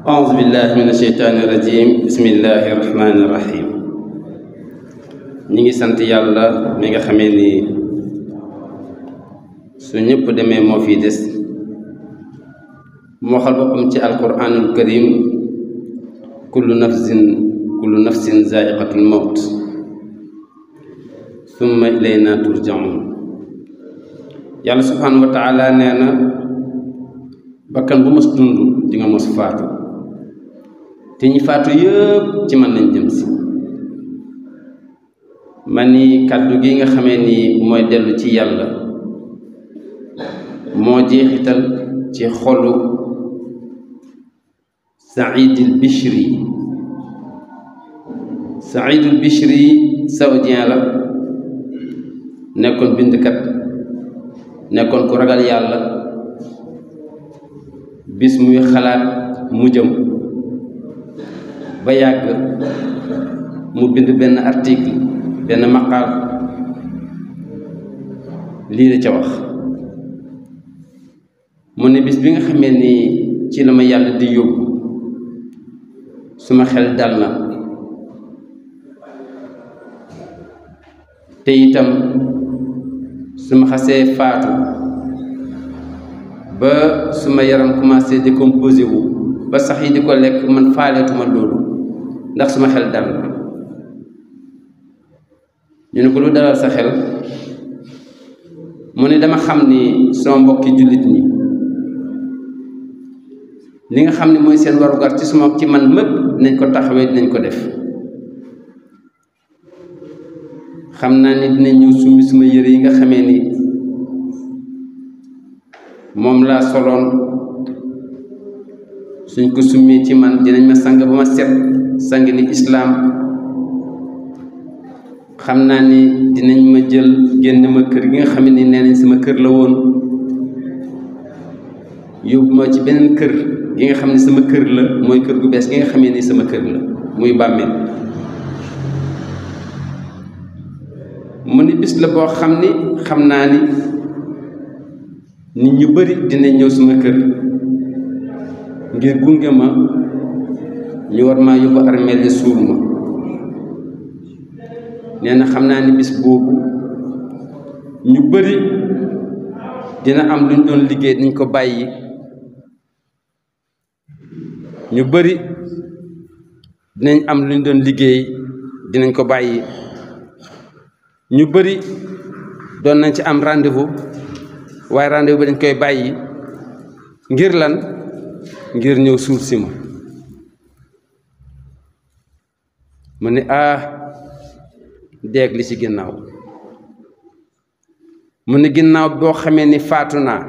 أعوذ بالله من الشيطان الرجيم بسم الله الرحمن الرحيم نيغي سانت يالا ميغا خامي ني سو ñepp démé mo fi dess mo xal bopam ci alquranul karim kullu nafsin za'iqatul maut thumma ilayna turja'un yalla subhanahu wa ta'ala neena bakkan bu mos dundu di nga mos faatu te ñi faatu yépp ci man lañ jëm ci mani kaddu gi nga xamé ni moy delu ci yalla mo jeexital ci xolu Saïd al-Bishri saoudien la nekkon bindkat nekkon ku ragal yalla bis muy xalaat mu jëm ba yàgg mu bind benn article benn maqaal lii la ca wax mu ne bis bi nga xamee ni ci la ma yàlla di yóbbu suma xel dal na te itam suma xasee faatu ba suma yaram commencé décomposé wu ba sax yi di ko lekk man faaleetuma loolu ndax suma xel dal na ñu ne ko lu dalal sa xel mu ne dama xam ni sama mbokki jullit ñi li nga xam ne mooy seen warugar ci suma ci man mëpp nañ ko taxawee dinañ ko def xam naa ni dinañ ñëw summi suma yére yi nga xamee ni moom laa soloon suñ ko summee ci man dinañ ma sang ba ma set sang ni islaam xam naa ni dinañ ma jël génn ma kër gi nga xam ne nee nañ sama kër la woon yóbbu ma ci beneen kër gi nga xam ne sama kër la mooy kër gu bees gi nga xamee ni sama kër la muy bàmmeel mu ni bis la boo xam ni xam naa ni nit ñu bari dinañ ñëw sama kër ngir gunge ma ñu war maa yóbbu armeel yi suul ma nee na xam naa ni bis boobu ñu bari dina am lu ñu doon liggéey dañ ko bàyyi ñu bari dinañ am lu ñu doon liggéey dinañ ko bàyyi ñu bari doon nañ ci am rendez-vous waaye rendez-vous bi dañ koy bàyyi ngir lan ngir ñëw suul si ma mu ne deeg li ci ginnaaw mu ne ginnaaw boo xamee ni faatu naa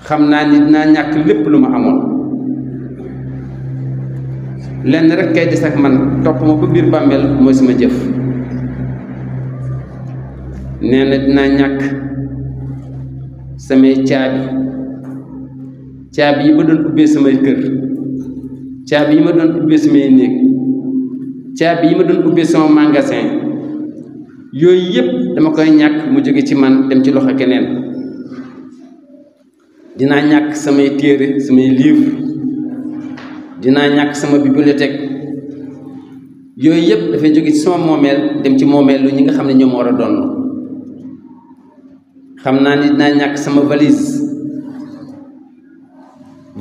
xam naa ni dinaa ñàkk lépp lu ma amoon lenn rek kay des ak man topp ma ba biir bàmmeel mooy sama jëf nee na dinaa ñàkk samay caabi yi ma doon ubbee samay kër caabi yi ma doon ubbee samay néeg caabi yi ma doon ubbee sama magasin yooyu yépp dama koy ñàkk mu jóge ci man dem ci loxo keneen dinaa ñàkk samay téere samay livre dinaa ñàkk sama bibliothèque yooyu yépp dafay jóge ci sama moomeel dem ci moomeelu ñi nga xam ne ñoom war a doon xam naa ni dinaa ñàkk sama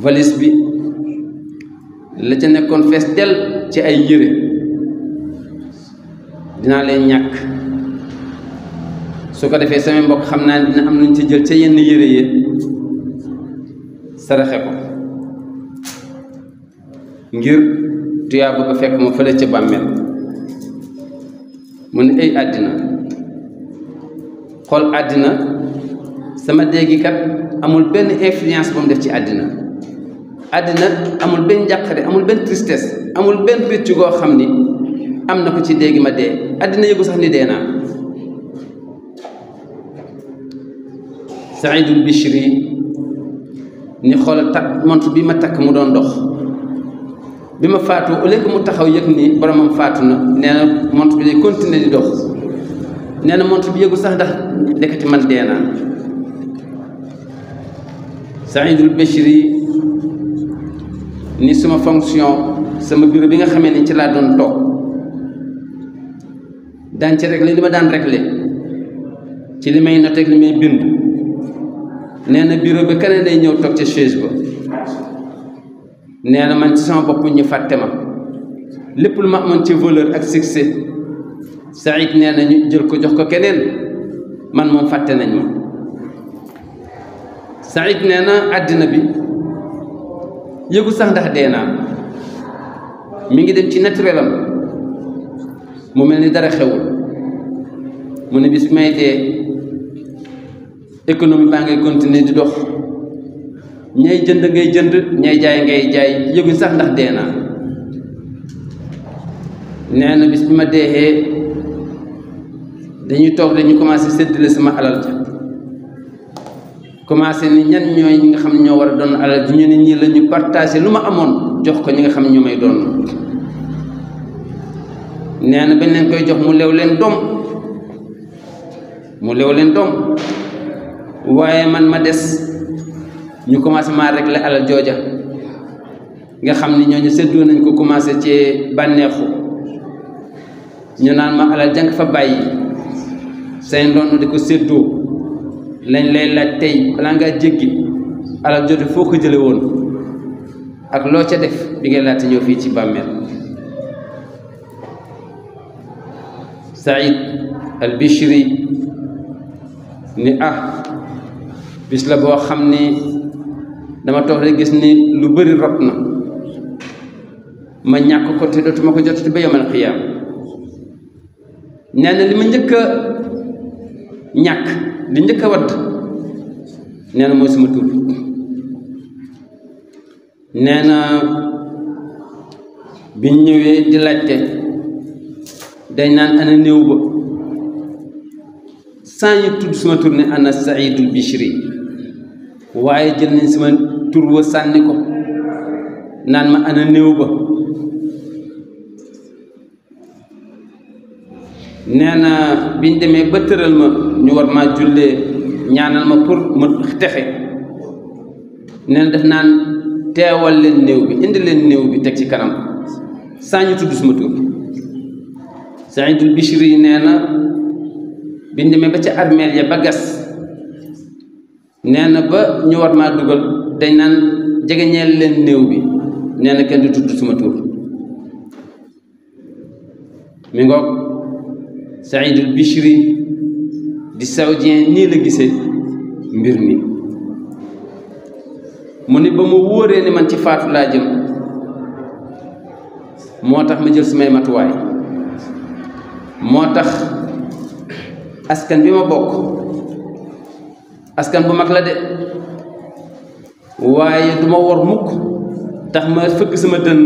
valise bi la ca nekkoon fees del ci ay yére dinaa leen ñàkk su ko defee samay mbokk xam naa ni dina am luñ ci jël ca yenn yére yi saraxe ko ngir tuyaa bëgg a fekk ma fële ca bàmmeel mu ne ay àddina xool àddina sama déggi kat amul benn influence bu mu def ci àddina amul benn njàqare amul benn tristesse amul benn rëccu goo xam ni am na ko ci déggi ma dee àddina yëgu sax ni dee naa Saïd al-Bishri ni xoolal montre bi ma takk mu doon dox bi ma faatu au lieu que mu taxaw yëg ni boromam faatu na nee na montre bi day continuer di dox nee na montre bi yëgul sax ndax ndekati man dee naa Saïd al-Bishri ni suma fonction sama bureau bi nga xamee ni ci laa doon toog daan ci régler li ma daan régler ci li may noté ak li may bind nee na bureau bi keneen day ñëw toog ca chaise ba nee na man ci sama bopp ñu fàtte ma lépp lu ma amoon ci valeur ak succès Saïd nee na ñu jël ko jox ko keneen man moom fàtte nañ ma Saïd nee na àddina bi yëgu sax ndax dee naa mi ngi dem ci naturel am mu mel ni dara xewul mu ne bis bi may dee économie baa ngay continuer di dox ñay jënd ngay jënd ñay jaay ngay jaay yëgu sax ndax dee naa nee na bis bi ma deexee dañuy toog dañu commencé séddale sama alal ja commencé ni ñan ñooy ñi nga xam ne ñoo war a doon alal ji ñu ne ñii la ñu partagé lu ma amoon jox ko ñi nga xam ne ñu may doon nee na bañ leen koy jox mu lew leen doom waaye man ma des ñu commencé maa régler alal jooja nga xam ni ñooñu séddoo nañ ko commencé ci bànneexu ñu naan ma alal jàng fa bàyyi say ndoon di ko séddoo lañ lay laaj tey balaa ngaa jéggi alal jooju foo ko jële woon ak loo ca def bi ngay laata ñëw fii ci bàmmeel Saïd al-Bichri ni bis la boo xam ni dama toog rek gis ni lu bari rot na ma ñàkk ko te dootuma ko jot ba yawmal qiyaam nee na li ma njëkk a ñàkk li njëkk a wadd nee na mooy suma tur nee na biñ ñëwee di laajte dañ naan ana néew ba sans ñu tudd suma tur ne ana Saïdul Bichri waaye jël nañ sama tur wa sànni ko naan ma ana néew ba nee na biñ demee ba tëral ma ñu war maa jullee ñaanal ma pour ma texe nee na def naan teewal leen néew bi indi leen néew bi teg ci kanam saa ñu tudd suma tur Saïdul Bichri nee na biñ demee ba ca armeel ya ba gas nee na ba ñu war maa dugal dañ naan jegeñeel leen néew bi nee na kenn du tudd suma tur mi ngoog Saïdul Bichri di saoudien nii la gisee mbir mi mu ni ba mu wóoree ni man ci faatu laa jëm moo tax ma jël sumay matuwaay moo tax askan bi ma bokk askan bu mag la de waaye du ma wor mukk tax ma fëgg sama dënn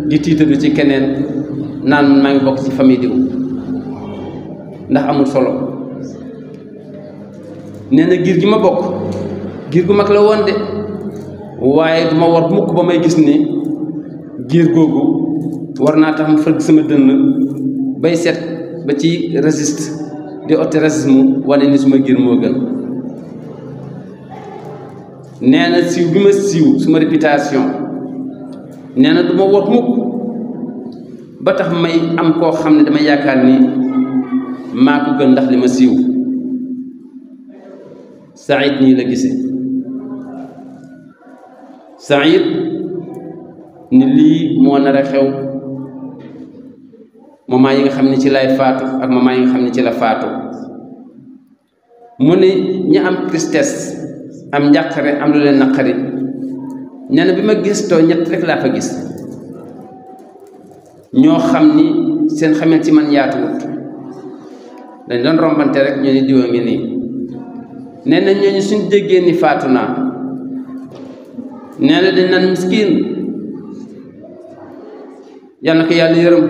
di tiitalu ci keneen naan maa ngi bokk ci famille diw ndax amul solo nee na giir gi ma bokk giir gu mag la woon de waaye du ma wor mukk ba may gis ni giir googu war naa tax ma fëgg sama dënn bay set ba ci résiste di ote racisme wane ni suma giir moo gën nee na siiw bi ma siiw suma réputation nee na du ma wor mukk ba tax may am koo xam ne dama yaakaar ni maa ko gën ndax li ma siiw Saïd nii la gisee Saïd ni lii moo nar a xew moment yi nga xam ne ci lay faatu ak moment yi nga xam ne ci la faatu mu ne ñi am tristesse am njàqare am lu leen naqari nee na bi ma gistoo ñett rek laa fa gis ñoo xam ni seen xamel ci man yaatuwut dañ doon rombante rek ñu ni diwa ngi nii nee na ñooñu suñ déggee ni faatu naa nee na dañ naan miskin yal na ko yàlla yërëm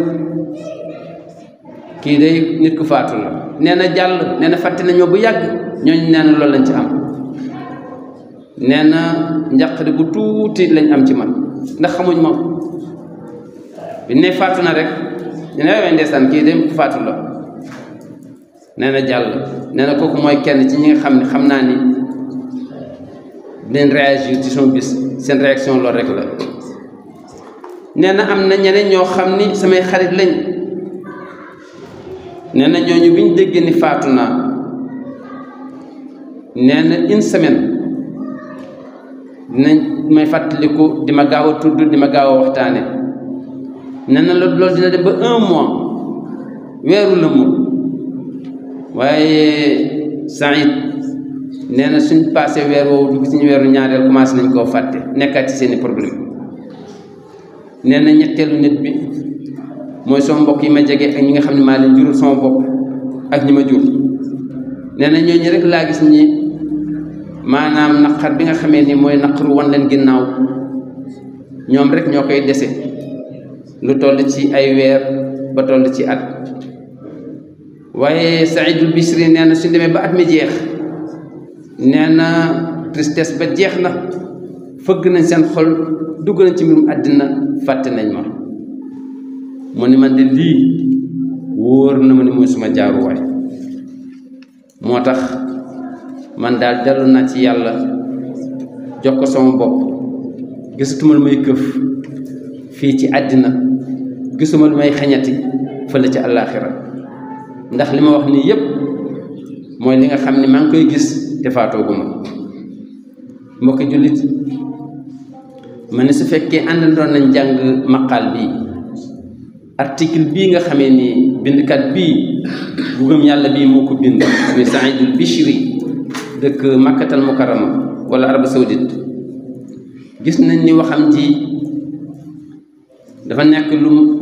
kii day nit ku faatu la nee na jàll nee na fàtte nañoo bu yàgg ñooñu nee na loolu lañ ci am nee na njàqare bu tuuti lañ am ci man ndax xamuñ ma bi ne faatu na rek ñu ne waaye ndeysaan kii day ku faatu la nee na jàll nee na kooku mooy kenn ci ñi nga xam ne xam naa ni dinañ réagir ci son bis seen réaction loolu rek la nee na am na ñeneen ñoo xam ni samay xarit lañ nee na ñooñu bi ñu déggee ni faatu naa nee na une semaine dinañ may fàttaliku di ma gaaw a tudd di ma gaaw a waxtaane nee na loolu dina dem ba 1 mois weeru la mu waaye Saïd nee na suñ passé weer woowu dugg suñu weeru ñaareel commencé nañ koo fàtte nekkaat ci seeni problème nee na ñetteelu nit bi mooy sama mbokk yi ma jege ak ñi nga xam ne maa leen jurul sama bopp ak ñi ma jur nee na ñooñu rek laa gis ñi maanaam naqar bi nga xamee ni mooy naqaru wan leen ginnaaw ñoom rek ñoo koy dese lu toll ci ay weer ba toll ci at waaye Saïdul Bichri nee na suñ demee ba at mi jeex nee na tristesse ba jeex na fëgg nañ seen xol dugg nañ ci mbirum àddina fàtte nañ ma mu ni man de lii wóor na ma ni mooy suma jaaruwaay moo tax man daal dellu naa ci yàlla jox ko sama bopp gisatuma lu may këf fii ci àddina gisuma lu may xañati fële ci àllaaxira ndax li ma wax nii yépp mooy li nga xam ne maa ngi koy gis te faatooguma mbokki jullit ma ne su fekkee àndandoon nañ jàng maqaal bii article bii nga xamee ni bindkat bii bu gëm yàlla bii moo ko bind muy Saïdul Bichri dëkk Makkatal Mukarrama wala Arabie Saoudite gis nañ ni waxam ji dafa nekk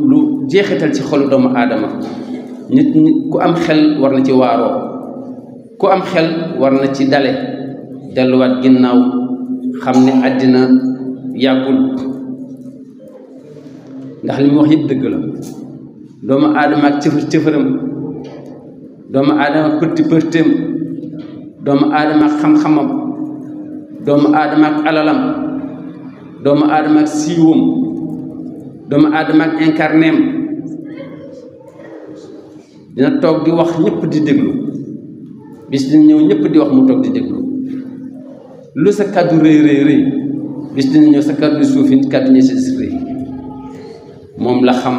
lu jeexital ci xolu doomu aadama nit ku am xel war na ci waaroo ku am xel war na ci dale delluwaat ginnaaw xam ne àddina yàggul ndax li mu wax yëpp dëgg la doomu aadama ak cëfër-cëfëram doomu aadama ak përti-përteem doomu aadama ak xam-xamam doomu aadama ak alalam doomu aadama ak siiwam doomu aadama ak incarnéem dina toog di wax ñëpp di déglu bis dina ñëw ñëpp di wax mu toog di déglu lu sa kàddu rëy rëy rëy bis dina ñëw sa kàddu suufi kàddu ñe si rëy moom la xam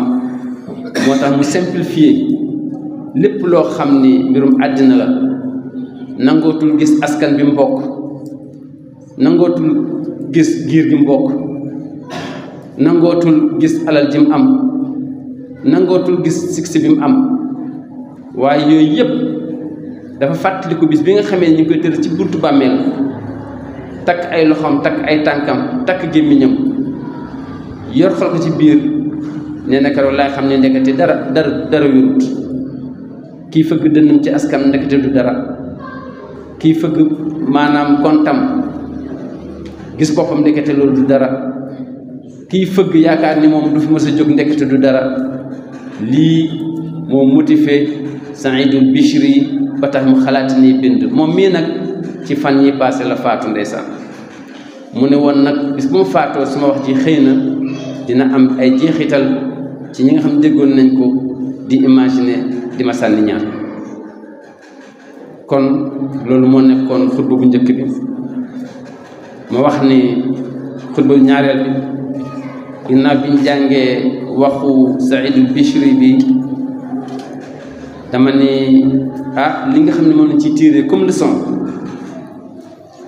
moo tax mu simplifier lépp loo xam ni mbirum àddina la nangootul gis askan bi mu bokk nangootul gis giir gi mu bokk nangootul gis alal ji mu am nangootul gis succès bi mu am waaye yooyu yëpp dafa fàttaliku bis bi nga xamee ñu ngi koy tëdd ci buntu bàmmeel takk ay loxoom takk ay tànkam takk gémmiñam yor xol ko ci biir nee na keroog laay xam ne ndekete dara wérut kii fëgg dënnam ci askan ndekete du dara kii fëgg maanaam kontam gis boppam ndekete loolu du dara kii fëgg yaakaar ni moom du fi mës a jóg ndekete du dara lii moo motivé Saïdul Bichri ba tax mu xalaat ni bind moom mii nag ci fan yi passé la faatu ndeysaan mu ne woon nag bis bu ma faatoo suma wax ji xëy na dina am ay jeexital ci ñi nga xam déggoon nañ ko di imaginer di ma sànni ñaan kon loolu moo nekkoon xutba bu njëkk bi ma wax ni xutba bu ñaareel bi ginnaaw bi ñu jàngee waxu Saïdul Bichri bi dama ni li nga xam ne moom lañ ciy tiré comme leçon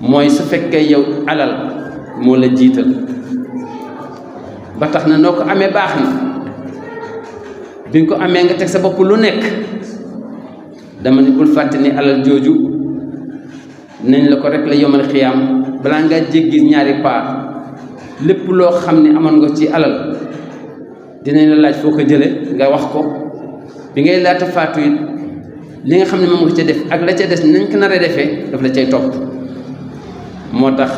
mooy su fekkee yow alal moo la jiital ba tax na noo ko amee baax na bi nga ko amee nga teg sa bopp lu nekk dama ni bul fàtte ni alal jooju nañ la ko rek la yomal xiyaam balaa ngaa jéggi ñaari paa lépp loo xam ne amoon nga ci alal dinañ la laaj foo ko jële nga wax ko bi ngay laata faatu it li nga xam ne moom nga ca def ak la ca des nañ ko nar a defee daf la cay topp moo tax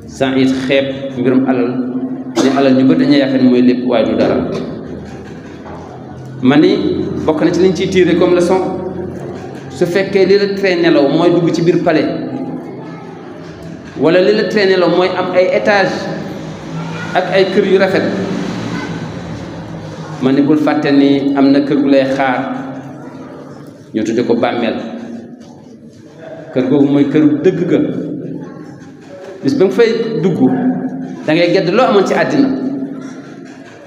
Saïd xeeb mbirum alal ni alal ñu bëri dañuy yaakaar ni mooy lépp waaye du dara ma ni bokk na ci liñ ciy tirer comme leçon su fekkee li la tere nelaw mooy dugg ci biir palais wala li la tere nelaw mooy am ay étage ak ay kër yu rafet ma ni bul fàtte ni am na kër gu lay xaar ñu tudde ko bàmmeel kër googu mooy kër dëgg ga bis ba nga fay dugg da ngay gedd loo amoon ci àddina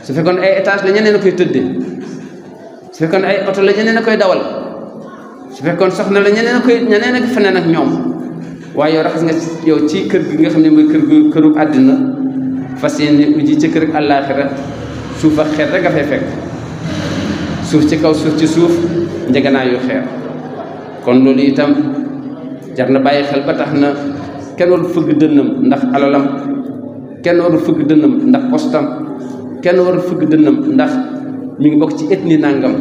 su fekkoon ay étage la ñeneen a koy tëddee su fekkoon ay oto la ñeneen a koy dawal su fekkoon soxna la ñeneen a feneen ak ñoom waaye yow raxas nga yow ci kër gi nga xam ne mooy këru àddina fas yéene uji ci kër ak àllaaxira suuf ak xeer rek nga fay fekk suuf ci kaw suuf ci suuf njeganaa yu xeer kon loolu itam jar na bàyyi xel ba tax na kenn warul fëgg dënnam ndax alalam kenn warul fëgg dënnam ndax postam kenn warul fëgg dënnam ndax mi ngi bokk ci ethnie nangam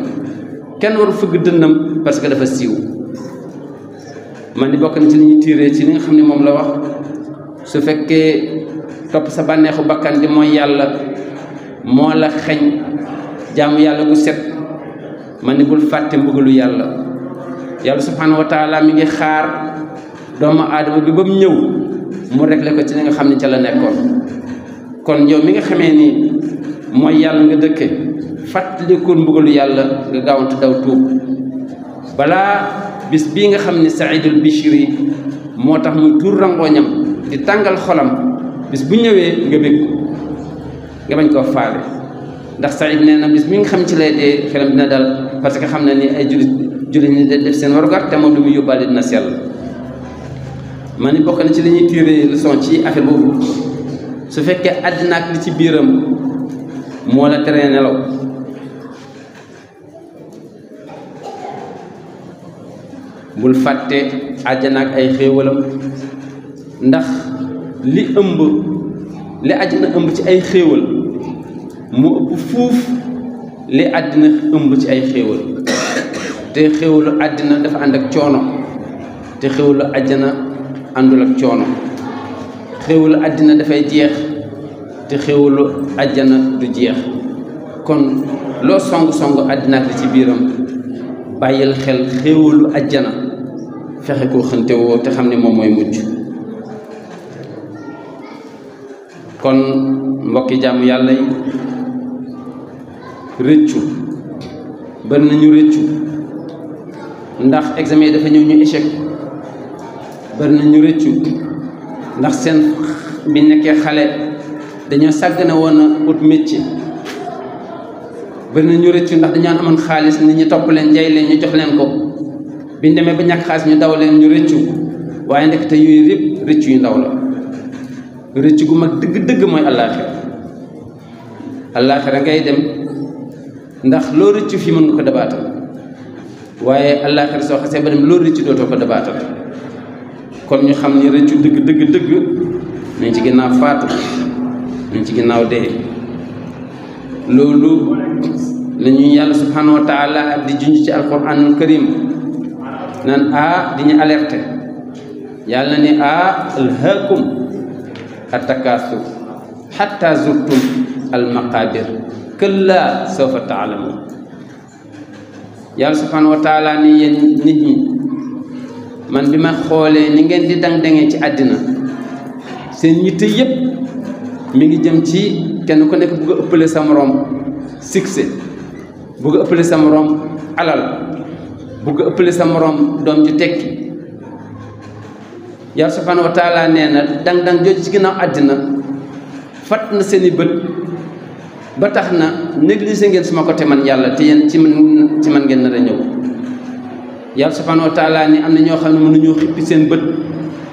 kenn warul fëgg dënnam parce que dafa siiw man di bokk na ci li ñuy tiiree ci li nga xam ne moom la wax su fekkee topp sa bànneexu bakkan di mooy yàlla moo la xeñ jaamu yàlla bu set man ni bul fàtte mbugalu yàlla yàlla subhanahu wa taala mi ngi xaar doomu aadama bi ba mu ñëw mu réglé ko ci li nga xam ne ca la nekkoon kon yow mi nga xamee ni mooy yàlla nga dëkke fàttalikoon mbugalu yàlla nga gaawantu daw tuub balaa bis bii nga xam ne Saïdul Bichri moo tax muy tuur rangooñam di tàngal xolam bis bu ñëwee nga bég nga bañ koo faale ndax Saïd nee na bis bi nga xam ci lay dee xelam dina dal parce que xam na ni ay jullit ñi def seen warugar te moom lu muy yóbbaale dina sell ma ni bokk na ci li ñuy tiré leçon ci affaire boobu su fekkee àddina ak li ci biiram moo la teree nelaw bul fàtte àjjana ak ay xéewalam ndax li àjjana ëmb ci ay xéewal mu ëpp fuuf li àddina ëmb ci ay xéewal te xéewalu àddina dafa ànd ak coono te xéewalu àjjana àndul ak coono xéewalu àddina dafay jeex te xéewalu àjjana du jeex kon loo song àddina ak li ci biiram bàyyil xel xéewalu àjjana fexe koo xante woo te xam ne moom mooy mujj kon mbokki jàmm yàlla yi rëccu bari nañu rëccu ndax examen yi dafa ñëw ñu échec bari nañu rëccu ndax seen bi nekkee xale dañoo sàggane woon a ut métier bari nañu rëccu ndax dañoo amoon xaalis nit ñi topp leen jay leen ñu jox leen ko biñ demee ba ñàkk xaalis ñu daw leen ñu rëccu waaye ndekete yooyu yëpp rëccu yu ndaw la rëccu gu mag dëgg-dëgg mooy àllaaxira ngay dem ndax loo rëccu fii mën nga ko dabaatal waaye àllaaxira soo xasee ba dem loo rëccu dootoo ko dabaatal kon ñu xam ni rëccu dëgg nañ ci ginnaaw faatu nañ ci ginnaaw dee loolu la ñuy yàlla subhanahu wa taala di junj ci alquranul karim naan di ñu alerté yàlla ni alhaakum attakasur hatta zurtum almaqabir kalla sawfa taalamun yàlla subhanahu wa taala ni yéen nit ñi man bi ma xoolee ni ngeen di dang-dangee ci àddina seen yitte yépp mi ngi jëm ci kenn ku nekk bugg a ëppale sa moroom succès bugg a ëppale sa moroom alal bugg a ëppale sa moroom doom ju tekki yàlla subhanahu wa taala nee na dang-dang jooju ci ginnaaw àddina fat na seeni bët ba tax na négligé ngeen suma côté man yàlla te yéen ci man ngeen nar a ñëw yàlla subhanahu wa taala ni am na ñoo xam ne mënuñoo xippi seen bët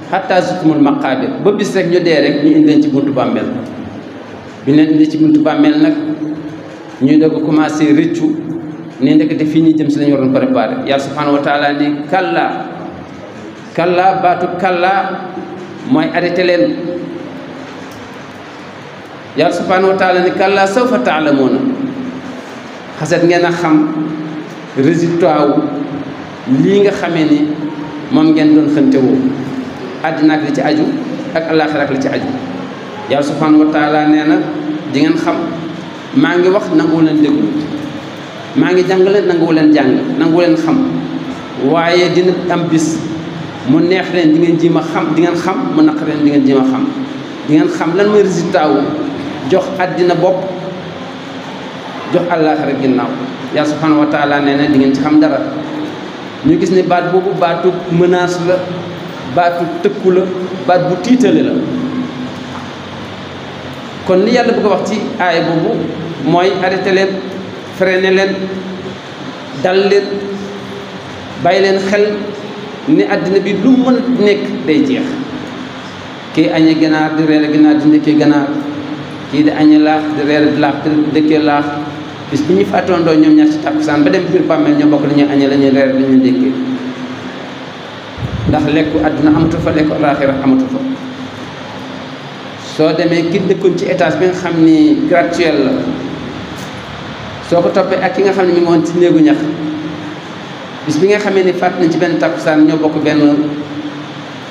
xatta zutumul maqaabir ba bis rek ñu dee rek ñu indi leen ci buntu bàmmeel bi ñu leen indi ci buntu bàmmeel nag ñuy doog a commencé rëccu ne ndekete fii ñuy jëm si lañu waroon préparé yàlla subhanahu wa taala ni kalla baatu kalla mooy arrêté leen yàlla subhanahu wa taala ni kalla sawfa taalamuuna xaset ngeen a xam résultat wu lii nga xamee ni moom ngeen doon xënte woo àddina ak li ci aju ak àllaaxira ak li ci aju yàlla subhanahu wa taala nee na di ngeen xam maa ngi wax nanguwu leen déglu maa ngi jàngale nanguwu leen jàng nanguwu leen xam waaye dina am bis mu neex leen di ngeen jéem a xam di ngeen xam mu naq leen di ngeen jéem a xam di ngeen xam lan mooy résultat wu jox àddina bopp jox àllaaxira ginnaaw yàlla subhanahu wa taala nee na di ngeen ci xam dara ñu gis ne baat boobu baatu menace la baatu tëkku la baat bu tiitale la kon li yàlla bëgg a wax ci aaya boobu mooy arrêté leen freiné leen dal leen bàyyi leen xel ni àddina bi lu mën nekk day jeex kii añe ganaar di reere ganaar di ndekkee ganaar kii di añe laax di reere di laax di ndekkee laax bis bi ñu fàttoondoo ñoom ñaar ci tàkkusaan ba dem biir bàmmeel ñoo bokk la ñuy añe la ñuy reere la ñuy ndekkee ndax lekku àdduna amatu fa lekku alaaxira amatu fa soo demee ki dëkkoon ci étage bi nga xam ni gratte-ciel la soo ko toppee ak ki nga xam ne mi ngi woon ci néegu ñax bis bi nga xamee ni fàtt nañ ci benn takkusaan ñoo bokk benn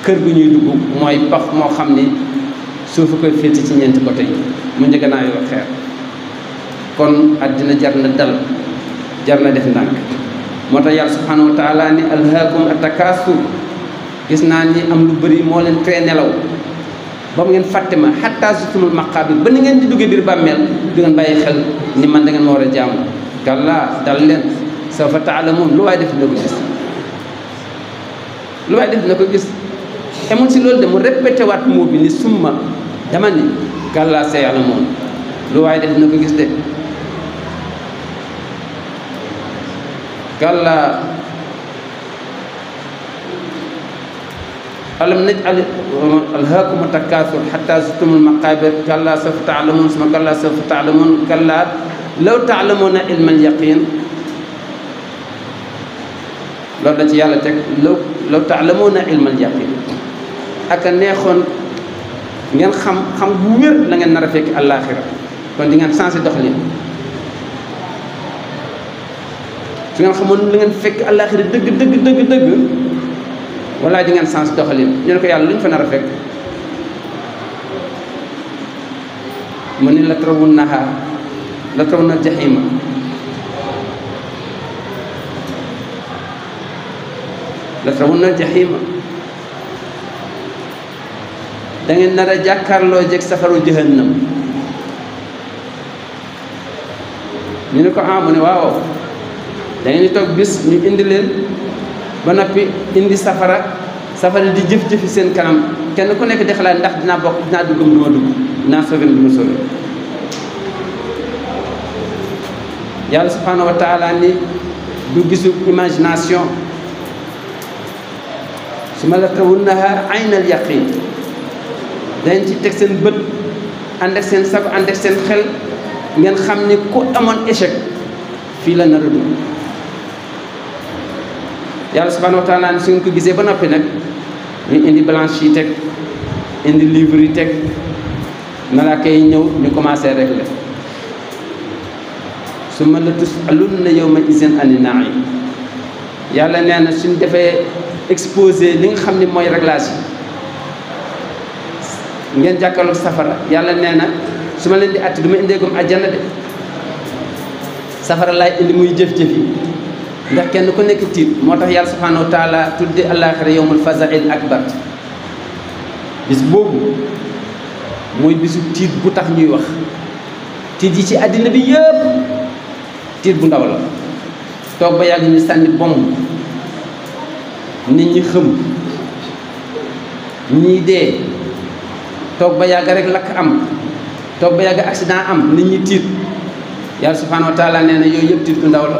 kër gu ñuy dugg mooy pax moo xam ni suufu koy féete ci ñeenti côté yi mu njëkk naa yoo xeer kon àddina jar na dal jar na def ndànk moo tax yàlla subhanahu wa taala ni alhaakum atakaasur gis naa ni am lu bëri moo leen tee nelaw ba mu ngeen fàtte ma xatta zutumul maqaabir ba ni ngeen di duggee biir bàmmeel du ngeen bàyyi xel ni man da ngeen ma war a jaamu kallaa dal leen sawfa taalamuun lu waay def dina ko gis lu waay def dina ko gis emul si loolu de mu répété waat moo bi ni summa dama ni kallaa sayalamuun lu waay def dina ko gis de kallaa alam naj'al alhaakumu takaasur hatta zurtumul maqaabir kallaa sawfa ta'lamuun summa kallaa sawfa ta'lamuun kallaa law ta'lamuuna ilmal yaqiin loolu la ci yàlla teg law ta'lamuuna ilmal yaqiin ak a neexoon ngeen xam bu wér la ngeen nar a fekk àllaaxira kon di ngeen sensé doxalin su ngeen xamoon la ngeen fekk àllaaxira dëgg walla di ngeen sens doxalin ñu ne ko yàlla lu ñu fa nar a fekk mu ni la tarawunnaha la tarawunna jahima la tarawunna jahima da ngeen nar a jàkkaarloo jeg safaru jahannam ñu ne ko mu ne waaw da ngeen di toog bis ñu indi leen ba noppi indi safara di jëf-jëfi seen kanam kenn ku nekk di xalaat ndax dinaa bokk dinaa duggam du ma dugg dinaa sauvé du ma sauvé yàlla subhanahu wa taala ni du gisu imagination su ma la tarawunnaha aynal yaqin dañ ci teg seen bët ànd ak seen sago ànd ak seen xel ngeen xam ni ku amoon échec fii la nar a dugg yàlla subhanahu wa taala su ngeen ko gisee ba noppi nag ñu indi balance yi teg indi livre yi teg malaaka yi ñëw ñu commencé régler summa la tus'alunna yawma izin ani na'iim yàlla nee na suñ defee exposé li nga xam ne mooy réglage yi ngeen jàkkaarloog safara yàlla nee na su ma leen di atti du ma indeegum àjjana de safara laay indi muy jëf-jëf yi ndax kenn ku nekk tiit moo tax yàlla subhanahu wa taala tudde àllaaxira yawmul fazail akbar bis boobu mooy bisu tiit bu tax ñuy wax tiit yi ci àddina bi yëpp tiit bu ndaw la toog ba yàgg ñu sànni bomb nit ñi xëm ñii dee toog ba yàgg rek lakk am toog ba yàgg accident am nit ñi tiit yàlla subhanahu wa taala nee na yooyu yëpp tiit bu ndaw la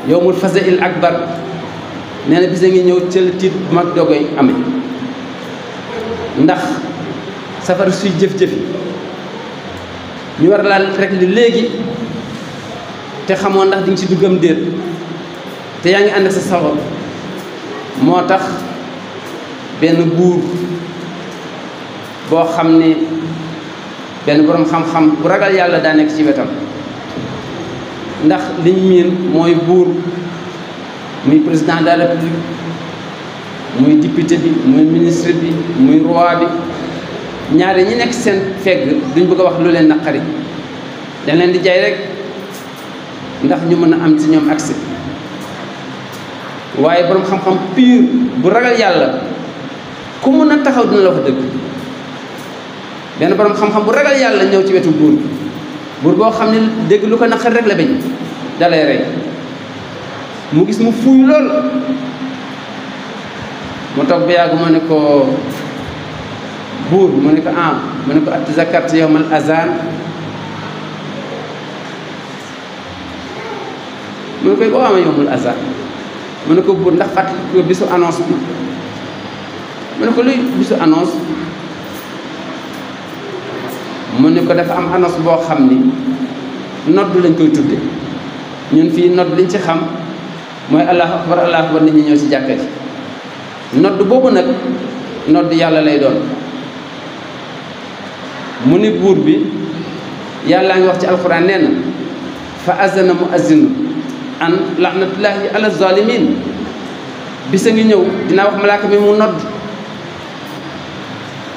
yawmul fazail akbar nee na bisa ngi ñëw cël tiit bu mag doogoy amee ndax safara suy jëf-jëfi ñu war laa rek li léegi te xamoo ndax di nga ci duggam déet te yaa ngi ànd ak sa sago moo tax benn buur boo xam ne benn boroom xam-xam bu ragal yàlla daa nekk ci wetam ndax liñ miin mooy buur muy président de la république muy député bi muy ministre bi muy roi bi ñaare ñi nekk seen fegg duñ bëgg a wax lu leen naqari dañ leen di jaay rek ndax ñu mën a am ci ñoom accès waaye boroom xam-xam pur bu ragal yàlla ku mun a taxaw dina la wax dëgg benn boroom xam-xam bu ragal yàlla ñëw ci wetu buur buur boo xam ne dégg lu ko naqari rek la bañ dalay rey mu gis mu fuuy lool mu toog ba yàgg mu ne ko buur mu ne ko mu ne ko atazakkarta yawmal azan mu ne koy boo amee yawmul azan mu ne ko buur ndax fàttali ko bisu annonce bi mu ne ko luy bisu annonce mu ne ko dafa am annonce boo xam ni nodd lañ koy tudde ñun fii nodd liñ ci xam mooy allahu akbar nit ñi ñëw ci jàkka ji nodd boobu nag nodd yàlla lay doon mu ni buur bi yàllaa ngi wax ci alquran nee na fa azana muazzinu an laanatullahi ala zalimin bisa ngi ñëw dinaa wax malaaka mi mu nodd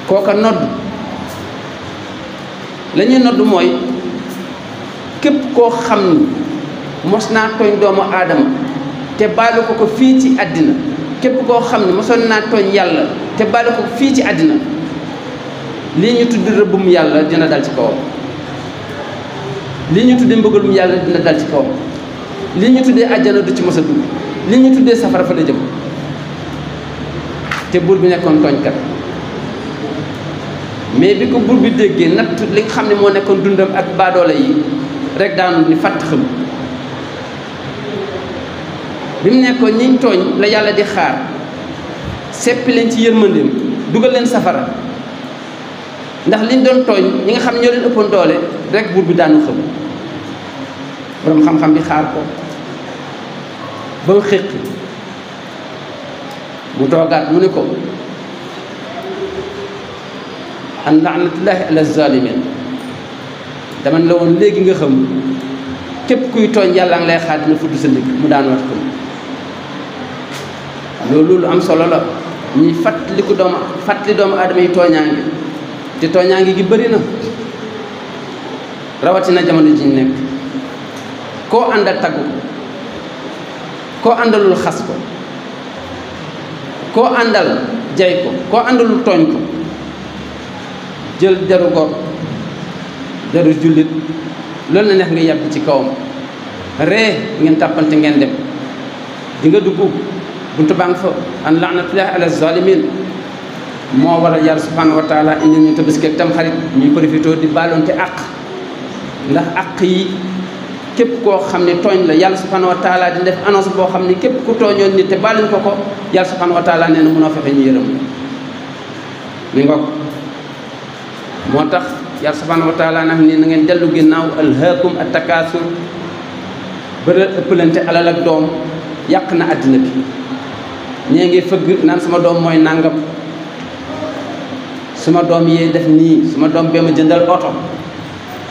kooka nodd la ñuy nodd mooy képp koo xam ni mos naa tooñ doomu aadama te baalu ko fii ci àddina képp koo xam ne mosoon naa tooñ yàlla te baalu ko fii ci àddina lii ñu tudd rëbbum yàlla dina dal ci kawam lii ñu tuddee mbëggalum yàlla dina dal ci kawam lii ñu tuddee àjjana du ci mos a dugg lii ñu tuddee safara fa la jëm te buur bi nekkoon tooñkat mais bi ko buur bi déggee natt li nga xam ne moo nekkoon dundam ak baadoole yi rek daanu ni fàtt xam bi mu nekkoon ñiñ tooñ la yàlla di xaar seppi leen ci yërmandeem dugal leen safara ndax liñ doon tooñ ñi nga xam ñoo leen ëppoon doole rek buur bi daanu xam borom xam-xam bi xaar ko ba mu xéqi mu toogaat mu ne ko an laanatullahi ala zalimin dama la woon léegi nga xam képp kuy tooñ yàlla nga lay xaar dina fudd sa ndigg mu daan wat ko loolu lu am solo la ñuy fàttali doomu aadama yi tooñaangi te tooñaangi gi bëri na rawatina jamono ji ñu nekk koo àndal taggu ko koo àndalul xas ko koo àndal jay ko koo àndalul tooñ ko jël deru gor deru jullit loolu na neex nga yàbb ci kawam ree ngeen tàppante ngeen dem di nga dugg buntu baa nga fa an laanatullahi ala zalimin moo waral yàlla subhanahu wa taala indi ñu tabaski ak tam xarit ñuy profité di baalonte àq ndax àq yi képp koo xam ne tooñ la yàlla subhanahu wa taala di def annonce boo xam ne képp ku tooñoon nit te baaluñ ko yàlla subhanahu wa taala nee na mënoo fexe ñu yërëm mi ngoog moo tax yàlla subhanahu wa taala nag ni na ngeen dellu ginnaaw alhaakum attakaasur bëri ëppalante alal ak doom yàq na àddina bi ñee ngi fëgg naan sama doom mooy nàngam suma doom yee def nii suma doom bee ma jëndal oto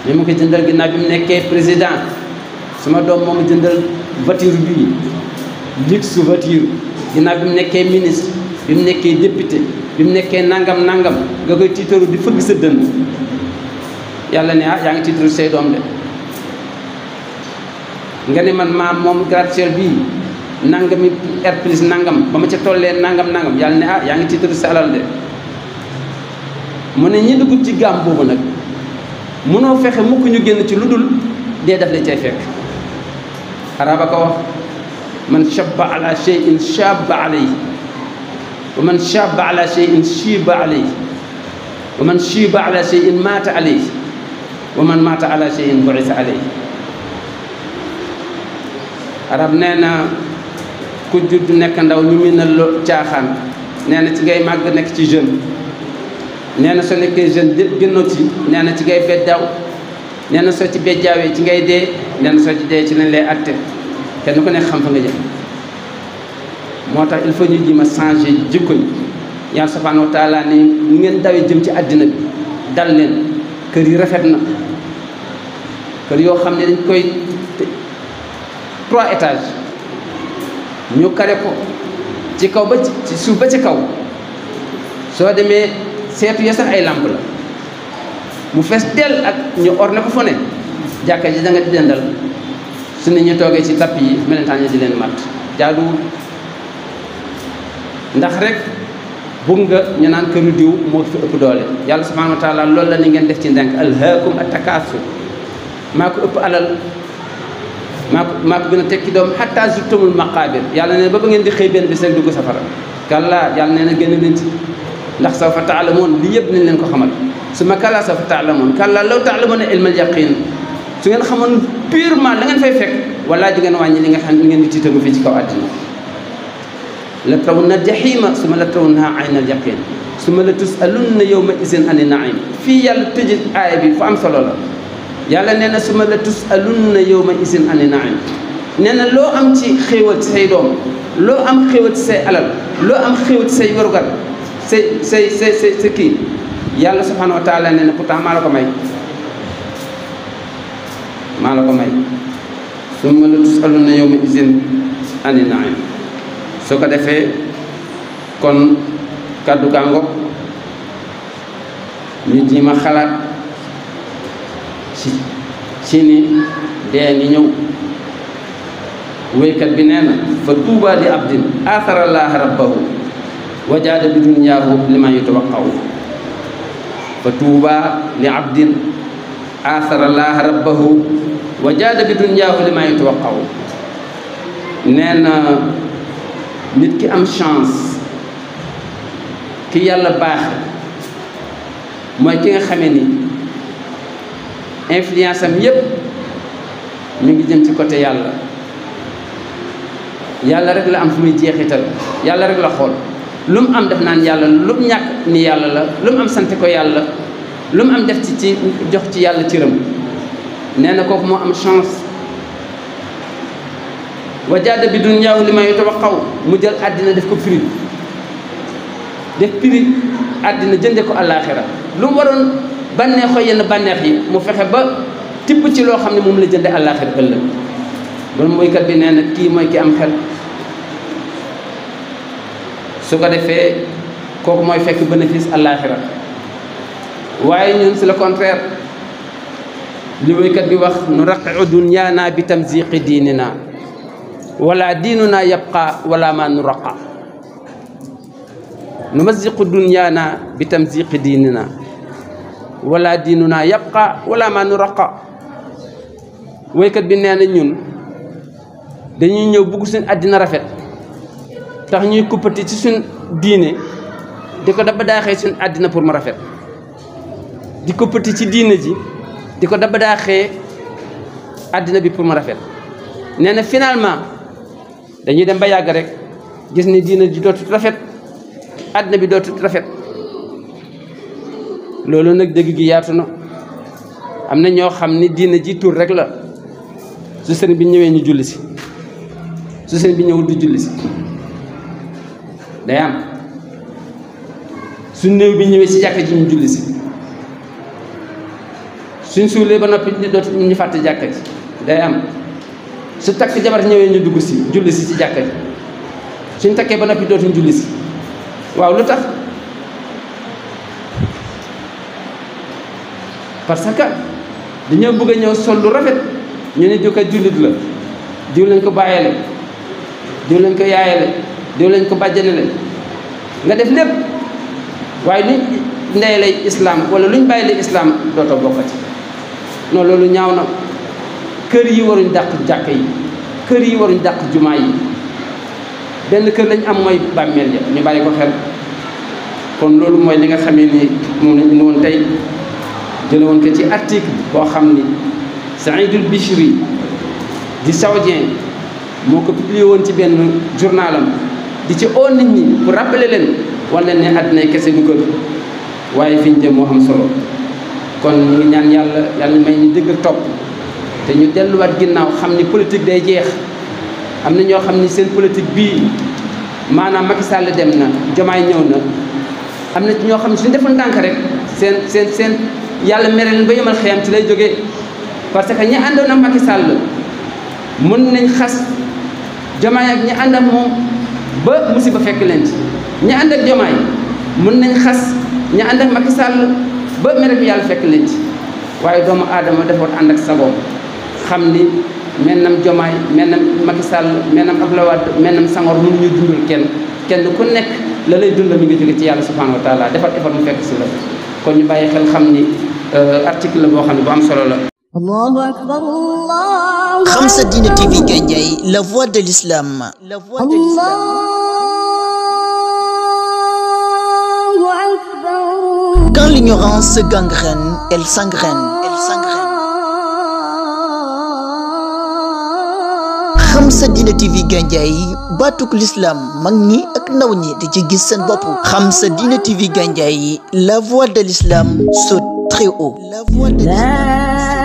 bi ma ko jëndal ginnaaw bi mu nekkee président suma doom moo ma jëndal voiture bii luxe voiture ginnaaw bi mu nekkee ministre bi mu nekkee député bi mu nekkee nangam nga koy tiitaru di fëgg sa dënn yàlla ne yaa ngi tiitaru say doom de nga ne man maam moom gratte-ciel bii nangami air plus nangam ba ma ca tollee nangam yàlla ne yaa ngi tiitaru sa alal de mu ne ñi dugg ci gaam boobu nag mënoo fexe mukk ñu génn ci lu dul dee daf la cay fekk araba ko wax man shabba ala shay'in shabba alayhi wa man shabba ala shay'in shiba alayhi wa man shiba ala shay'in mata alayhi wa man mata ala shay'in bu'isa alayhi arab nee na ku judd nekk ndaw ñu miinal lo caaxaan nee na ci ngay màgg nekk ci jeune nee na soo nekkee jeune génnoo ci nee na ci ngay beddaaw nee na soo ci beddaawee ci ngay dee nee na soo ci dee ci lañ lay atte kenn ku nekk xam fa nga jëm moo tax il faut ñu jima changer jikko yi yàlla subhanahu wa taala ni ñu ngeen dawee jëm ci àddina bi dal leen kër yi rafet na kër yoo xam ne dañ koy 3 étages ñu kare ko ci kaw ba ci suuf ba ci kaw soo demee seetu ya sax ay làmp la mu fees dell ak ñu orne ko fu ne jàkka ji da nga di dendal su nit ñu toogee ci tapp yi melentaan ñi di leen mat jaaduwul ndax rek bugg nga ñu naan këru diw moo fi ëpp doole yàlla subhanahu wa taala loolu la ni ngeen def ci ndenk alhaakum attakaasur maa ko ëpp alal maa ko gën a tekki doom hatta zurtumul maqaabir yàlla nee na ba ngeen di xëy benn bis rek dugg safara kalla yàlla nee na génn leen ci ndax sawfa taalamuun li yëpp nañ leen ko xamal summa kallaa sawfa taalamuun kallaa law taalamuuna ilmal yaqiin su ngeen xamoon purement la ngeen fay fekk wala di ngeen wàññi li nga xam li ngeen di tiitaru fii ci kaw àddina la tarawunna jahiima summa la tarawunnahaa aynal yaqiin summa la tusalunna yawma izin ani naim fii yàlla tëj aaya bi fu am solo la yàlla nee na summa la tusalunna yawma izin ani naim nee na loo am ci xéewal ci say doom loo am xéewal ci say alal loo am xéewal ci say warugar sa kii yàlla subhanahu wa taala nee na pourtant maa la ko may summa la tusalunna yawma izin ani naim soo ko defee kon kàddu gàngo ñu jiima xalaat ci ni dee ngi ñëw wéykat bi nee na fa tuuba li abdin athara llaaha rabbahu wa jaada bi dunyaahu liman yutawaqqaw fa tuuba li abdin athara llaaha rabbahu wa jaada bi dunyaahu liman yutawaqqaw nee na nit ki am chance ki yàlla baax mooy ki nga xamee ni influence am yépp mi ngi jëm ci côté yàlla rek la am fu muy jeexital yàlla rek la xool lu mu am def naan yàlla lu mu ñàkk ni yàlla la lu mu am sant ko yàlla lu mu am def ci jox ci yàlla cëram nee na kooku moo am chance wajaada bi dunyaahu liman yutawaqqaw mu jël àddina def ko prix àddina jënde ko àllaaxira lu mu waroon bànneexoo yenn bànneex yi mu fexe ba tibb ci loo xam ne moom la jënde àllaaxira ëllëg loolu mooykat bi nee na kii mooy ki am xel su ko defee kooku mooy fekk bénéfice àllaaxira waaye ñun c'est le contraire li woykat bi wax nu raqiu dunyaana bi tamziqi diinina wala diinuna yabqa wala ma nu raqa nu maziqu dunyaana bi tamziqi diinina wala diinuna yabqa wala ma nu raqa woykat bi nee na ñun dañuy ñëw bugg suñ àddina rafet tax ñuy kuppati ci suñ diine di ko daba daaxee suñ àddina pour mu rafet di kuppati ci diine ji di ko daba daaxee àddina bi pour mu rafet nee na finalement dañuy dem ba yàgg rek gis ni diine ji dootut rafet àddina bi dootut rafet loolu nag dëgg gi yaatu na am na ñoo xam ni diine ji tur rek la su sëriñ bi ñëwee ñu julli si su sëriñ bi ñëwul du julli si day am su néew bi ñëwee si jàkka ji ñu julli si suñ suulee ba noppi dootu ñu fàtte jàkka ji day am su takk jabar ñëwee ñu dugg si julli si ci jàkka ji suñ takkee ba noppi dootuñ julli si waaw lu tax parce que dañoo bëgg a ñëw sol lu rafet ñu ne diw kat jullit la diw lañ ko bàyyele diw lañ ko yaayale diw lañ ko bàjjanele nga def lépp waaye luñ ndeyelay islam wala luñ bàyyile islam dootoo bokkati non loolu ñaaw na kër yi waruñ dàq jàkk yi kër yi waruñ dàq jumaa yi benn kër lañ am mooy bàmmeel ya ñu bàyyi ko xel kon loolu mooy li nga xamee ni moom lañ indi woon tey jële woon ko ci article boo xam ni Saïdul Bichri di saoudien moo ko publié woon ci benn journalam di ci oo nit ñi pour rappeler leen wala ne àddina kese du kër waaye fi ñu jëm moo am solo kon ñu ngi ñaan yàlla may ñu dëgg topp te ñu delluwaat ginnaaw xam ni politique day jeex am na ñoo xam ni seen politique bii maanaam Macky Sall dem na Diomaye ñëw na am na ñoo xam ne suñu defoon ndànk rek seen yàlla mere leen ba yemal xëyam ci lay jógee parce que ñi àndoon ak Macky Sall mën nañ xas Diomaye ak ñi ànd ak moom ba musiba fekk leen ci ñi ànd ak Diomaye mën nañ xas ñi ànd ak Macky Sall ba mere bi yàlla fekk leen ci waaye doomu aadama dafa war ànd ak sagoom xam ni mennam Diomaye mennam Macky Sall mennam Abdoulaye Wade mennam Senghor mënu ñu dundal kenn ku nekk la lay dundal mi ngi jóge ci yàlla subhanahu wa taala defal effort mu fekk si la kon ñu bàyyi xel xam ni article la boo xam ne bu am solo la. Allahu akbar Allah. Khamsa Dine TV Gandiaye, la voix de l'islam. La voix de l'islam. Quand l'ignorance gangrène, elle s'engraine. Khamsa Dina TV Gandiaye baatuk l'islam mag ñi ak ndaw ñi di ci gis seen bopp. Khamsa Dina TV Gandiaye, la voix de l'islam saute très haut. La voix de l'islam.